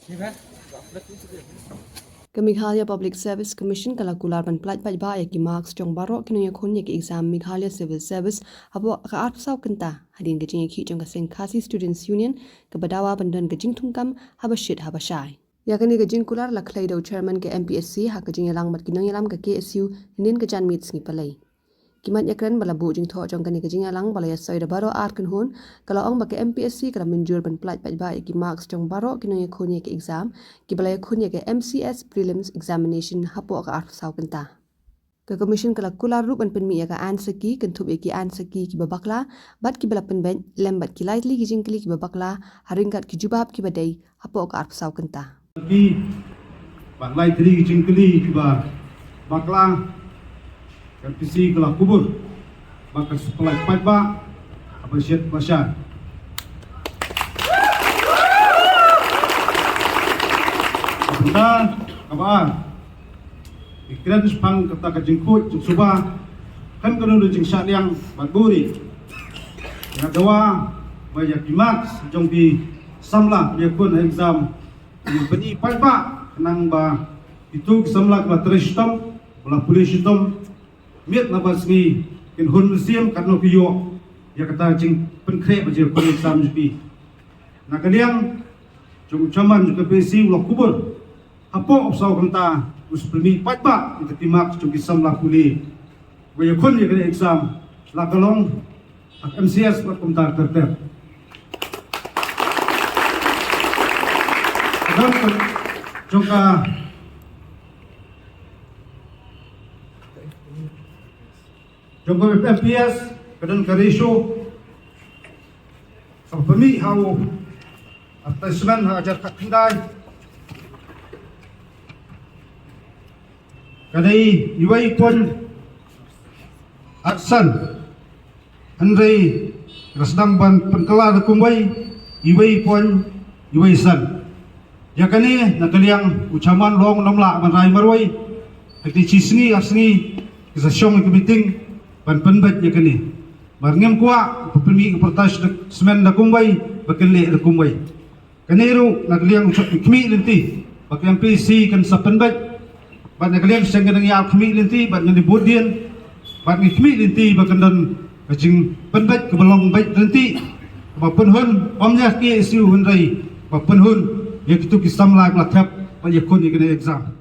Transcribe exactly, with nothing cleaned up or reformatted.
Ka Meghalaya Public Service Commission ka la kular ban pyllait paidbah ïa ki marks jong baroh ki nongïakhun ïa ki exam Meghalaya Civil Service hapoh ka arphew saw kynta, hadien ka jingïakhih jong ka seng Khasi Students Union kaba dawa ban don ka jingthungkam haba shit haba shai. Ïa kane ka jingkular la khlei da u chairman ka M P S C ha ka jingïalang bad ki nongïalam ka K S U hynnin ka janmiet sngi Palei. Ki mat ïakren ba la buh jingthoh jong kane ka jingïalang ba la ïasoi da baroh ar kynhun, ka la ong ba ka M P S C ka la mynjur ban pyllait paidbah ïa ki marks jong baroh ki nongïakhun ïa ki exam kiba la ïakhun ïa ka M C S Prelims Examination hapoh ka arphew saw kynta. Ka Commission ka la kular ruh ban pynmih ïa ka answer key, kynthup ïa ki answer key kiba bakla bad kiba la pynbeit, lem bad ki lai tylli ki jingkylli kiba bakla ha ryngkat ki jubab kiba dei hapoh ka arphew saw kynta. Ki bad lai tylli ki jingkylli kiba bakla, ka M P S C ka la kubur ba kan sa pyllait paidbah haba shit ba shai. Bynta kaba ar, ngi kren shaphang kata ka jingkhuid jingsuba, khlem kano kano jingshah liang bad buhrieh. Nga dawa ba ïa ki marks jong ki samla ba ïakhun ha exam, ngi pyni paidbah khnang ba kito ki samla kiba trei shitom, ba la pule shitom miet na barsngi, kin hun mynsiem katno ki ïoh ïa kata jingpynkhreh ba jingïakhun exam jong ki. Na ka liang jong u chairman jong ka P S C u la kubur, hapoh arphew saw kynta u sa pynmih paidbah ïa ki marks jong ki samla pule ba ïakhun ïa kane exam, la ka long ha M C S bad kumta ter ter. Ka don ka jong ka, jong ka M P S ka don ka ratio kaba pynmih ha u advertisement ha ka hajar khatkhyndai, ka dei uwei point arsan, hynrei ka sdang ban pynkylla da kumwei, uwei point uwei san. Ïa kane na ka liang u chairman long u nym lah ban rai marwei, ha ki shi sngi ar sngi ki sa shong ïa ka meeting ban pynbeit ïa kane. Mar ngim kwah ba pynmih ka advertisement da kumwei ba kin leh da kumwei. Kane ruh na ka liang u shong khmih lynti ba ka M P S C kan sa pynbeit. Bad na ka liang seng ka dang ïa khmih lynti bad ngan ïa bud dien bad ngi khmih lynti ba kan don ka jingpynbeit kaba long beit lynti, kaba pynhun ym ïa ka K S U hynrei ba pynhun ïa kito ki samla ba la thep ba ïakhun ïa kane exam.